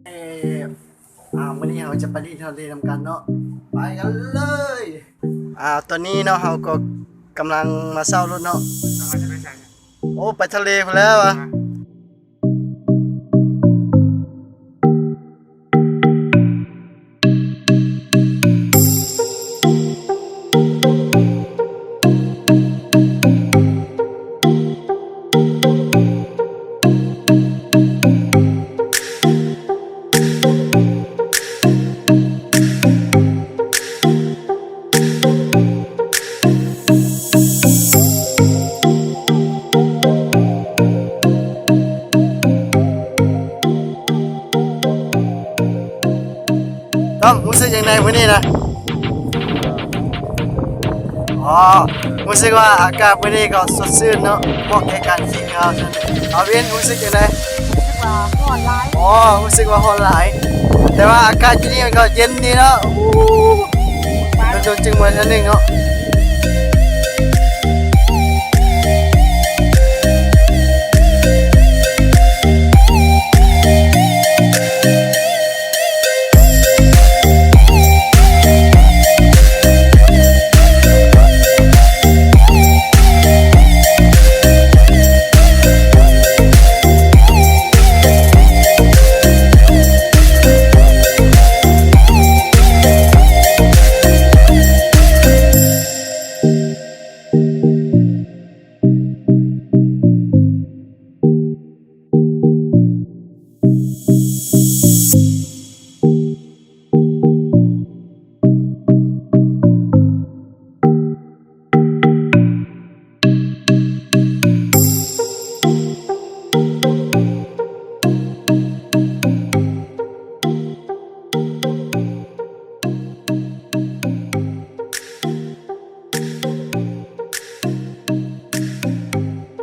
ເອີ ອ່າ ມື້ນີ້ເຮົາຈະໄປຫຼິ້ນທະເລນຳກັນເນາະ ໄປກັນເລີຍ. ອ່າ ຕອນນີ້ເນາະ ເຮົາກໍກຳລັງມາເຊົ່າລົດເນາະ. ເຮົາຈະໄປໃສ? ໂອ້ ໄປທະເລພຸ້ນແຫຼະວະ. ຕ້ອມ ຮູ້ສຶກຈັ່ງໃດມື້ນີ້ນະ? ອໍ ຮູ້ສຶກວ່າອາກາດມື້ນີ້ກໍສົດຊື່ນເນາະ ເພາະແກ່ການຂີ່ເຮືອ. ອາວິນ ຮູ້ສຶກຈັ່ງໃດ? ຮູ້ສຶກວ່າຮ້ອນຫຼາຍ. ອໍ ຮູ້ສຶກວ່າຮ້ອນຫຼາຍ ແຕ່ວ່າອາກາດຢູ່ນີ້ມັນກໍເຢັນດີເນາະ. ໂອ້ ດົນໆຈຶ່ງມາເທື່ອໜຶ່ງເນາະ.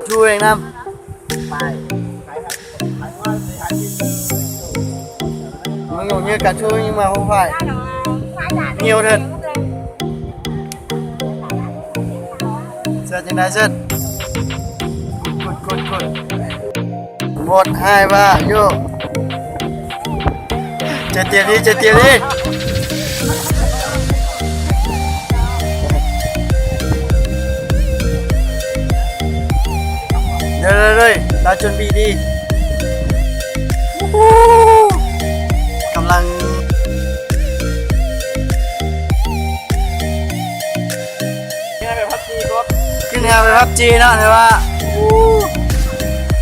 ຈູເອງນຳ ໄປ ມັນຫຍຸ້ງຍືດກັນ ຊູຍິງມາຫົວໄຟ ຫິ້ວເຖິດ ເສິດຈັ່ງໃດເສິດ ກຸດ ກຸດ ກຸດ ບົດຮ້າຍວ່າໂຍ ໃຈຕຽມດີ ໃຈຕຽມດີ ເດີ ເດີ ເດີ ລາວຈົນບີດີ ກຳລັງ ຂຶ້ນເຮືອໄປພັບຈີເນາະ ແຕ່ວ່າ ໂອ້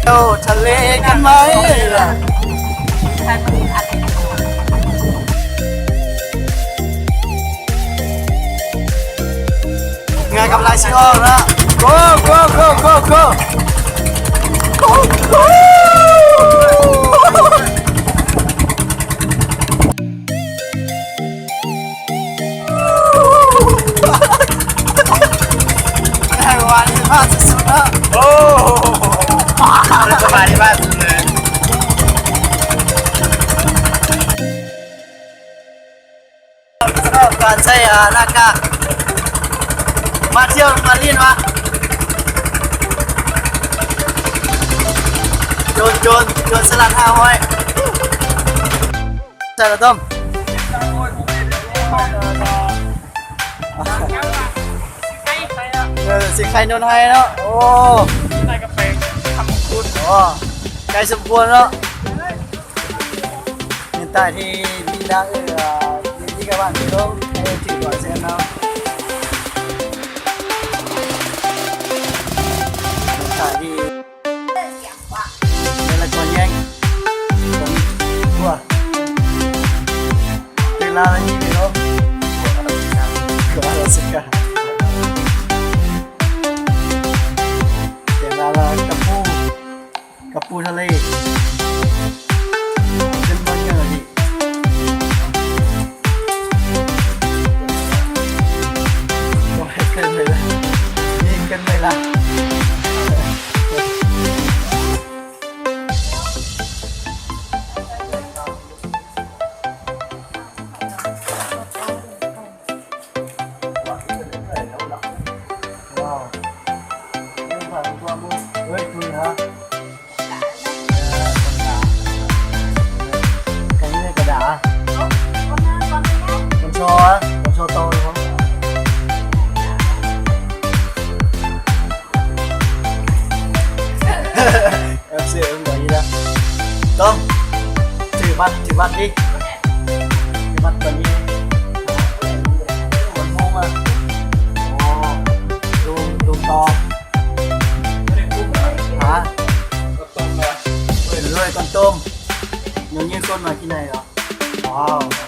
ເຈົ້າທະເລກັນໄໝລະ ເຮືອກຳລັງຊິອອກແລ້ວ ໂກ ໂກ ໂກ ໂກ ໂກ. ໃຫ້ວ່ານີ້ພາດສຸດໆເນາະ ໂອ້ ສະບາຍດີ ພາດສຸດເລີຍ ຊອບການໃຊ້ ອາ ໜ້າກາກ ມາທ່ຽວມາຫຼິ້ນວະ ໂຈນ ໂຈນ ໂຈນສະຫຼັດຫ້າຮ້ອຍ ໃສ່ລະຕົ້ມ ເອີ ຊິໄຂ່ໂນນໄຮເນາະ ໂອ້ ໄຂ່ກະເປ ຄຳມຸງຄຸນ ໂອ້ ໄກ່ສົມຄວນເນາະ. ເປັນຕາທີ່ດີນະ ເອີ ຢູ່ທີ່ກະບ້ານພີ່ລົງ ເອີ ຖືກວ່າແຊນເນາະ ເປັນຕາທີ່ ເປັນລະກອນແຍງ ຕົວ ເວລາລະນີ້ພີ່ນ້ອງ ກະລາລາສະກາ ເວລາລະກະປູ ກະປູທະເລ ເປັນມັນເຫຍື່ອທີ່ ບໍ່ໃຫ້ເກີນເວລາ ນີ້ເກີນເວລາ. ເຮີ້ຍ ຄຸຍຮະ. ຊິວັດດິ ຊິວັດຕົວນີ້ ຄົນໂຮມອະ ໂອ້ ໂດມ ໂດມຕໍ່ ຮະ ເອີ ເລີຍ ກ້ອນຕົ້ມ ຍອດຍິງຕົ້ນມາທີ່ໃນເນາະ ວ້າວ.